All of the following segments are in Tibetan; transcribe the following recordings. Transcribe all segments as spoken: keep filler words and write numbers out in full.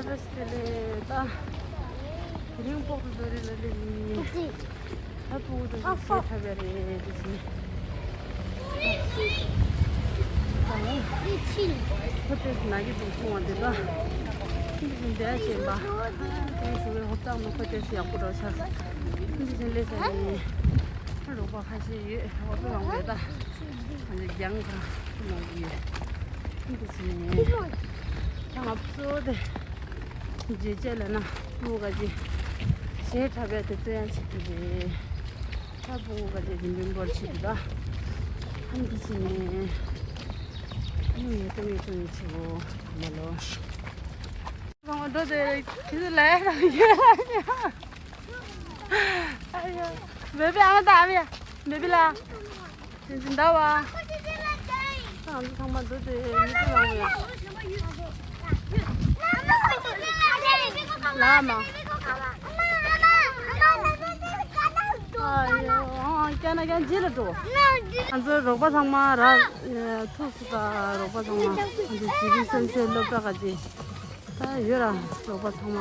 ཨ་སྟེ་ལེ་ད། དེ་རིང་སྤོག་ཏུ་རྡོ་རི་ལ་ལེ་ཡིན། ད་སྤོག་ཏུ་ཞེ་ཐབས་ཡ་རེད་དེ་བཞིན། ཁོ་ཏོས་ན་གི་འདུག་སོང་བ་འདི་ལ། འདི་བཞིན་བསྡད་བྱས་པ། དེ་ཞུ་བའི་ཧོབ་ཐང་ནང་ཁོ་ཏོས་ཡག་པོ་འགྲོ་ཤག་འདི་བཞིན་ལས་ས་ཡིན། རོགས་པ་ཁ་ཤས་ཡོད། ཧོབ་ཐང་ཡོད་ད། ང་ཚོ་རྒྱང་ག་མང་པོ་ཡོད། འདི་བཞིན། ད་ང་ཚོ་དེ། རྗེས་བཅད་ལ་ན་སྤུ་ག་ཅི་ཞེ་དྲག་པས་དེ་ཚོ་ཡང་བྱེད་ཀྱི་རེད། ད་སྤུ་ག་ཅི་རིམ་པས་འབོར་ཆེ་འདུག་ད། ཨ་འདི་ཕྱི་ནས་ཨ་ནི་ངས་ཏོ་ངས་ཅུང་ཆེ་བོ་མ་ལོ། ཁང་པ་འགྲོ་དེ་ཁྱེད་ཚོ་ལ་ཡ་དང་ཡོད་ལ་ཡ། ཨ་ཡ། མེ་བི་ཨ་མ་ད་ཨ་མ་ཡ། མེ་བི་ལ། དེ་འཛིན་ཟླ་བ། ང་ཚོ་ཚང་མ་འདུག་སྟེ་མི་ཚེ་རིང་བོ་ཡོད། ལགས་མ། ཨ་ཡོ། ཨ་ཀྱ་ན་ཀྱ་རྗེས་ལ་འགྲོ། ང་ཚོའི་རོགས་པ་ཚང་མ་ར། ཐུགས་སུ་ད་རོགས་པ་ཚང་མ། ང་ཚོ་ཇི་རི་སེམས་སེམས་སློབ་གྲྭ་ག་ཅི། ད་ཡོད་ར་རོགས་པ་ཚང་མ།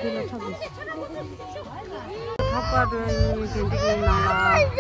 འདི་ལ་ཐོབ་པའི་ཐབ་ཀ་འགྲོ་ཡིན་དེ་འདི་གི་ནང་ལ།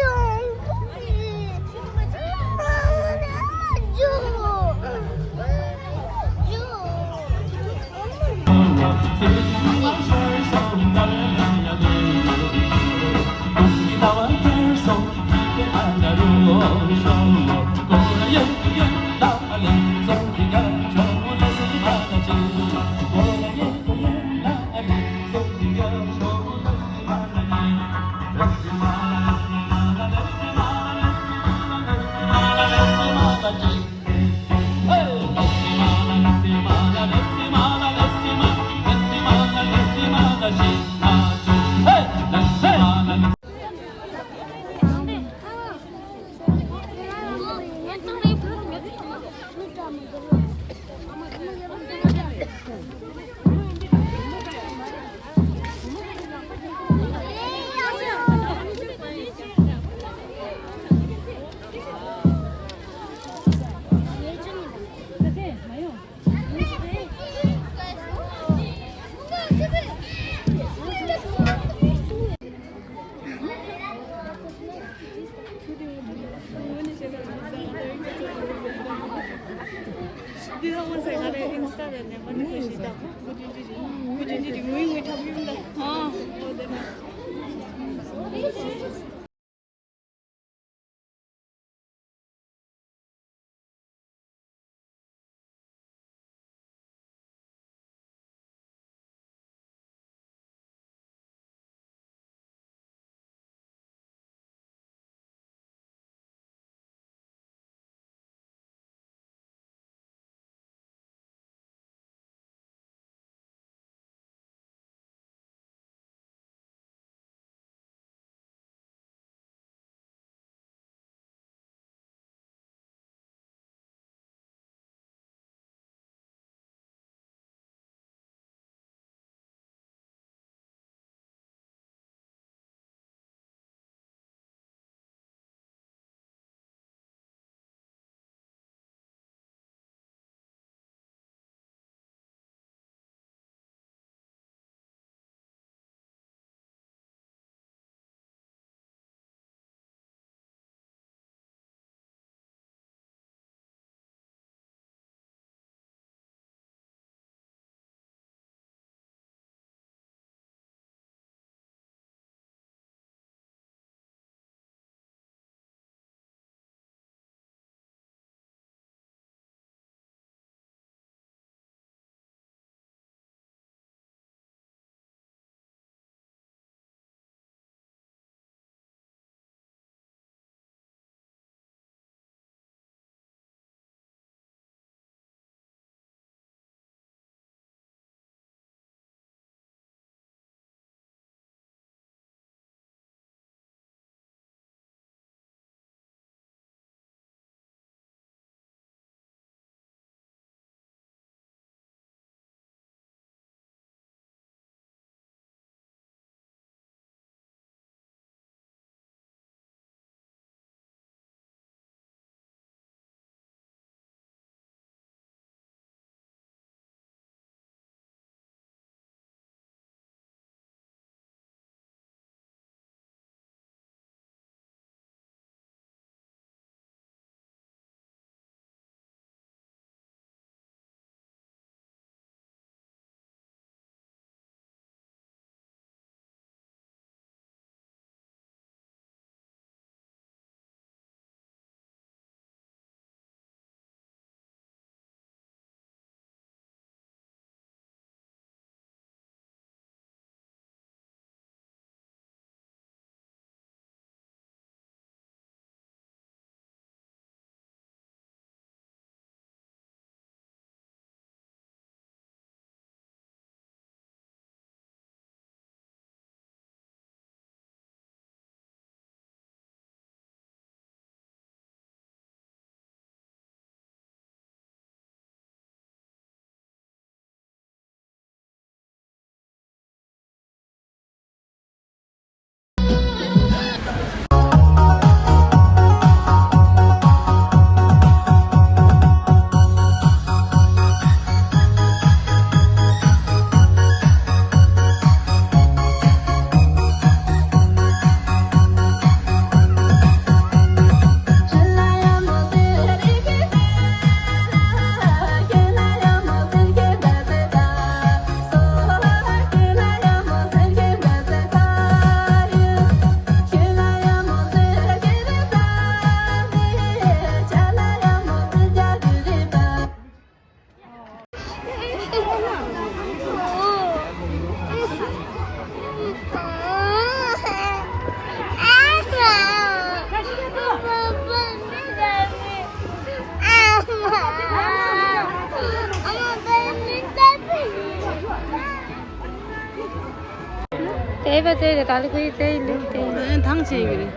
ཨེ་བ་ཙེ་རེ་ད་ལི་ཀུའི་ཙེ་ལུག་ཏེ། ཨེ་ཐང་ཆད་ཡོད་རེད།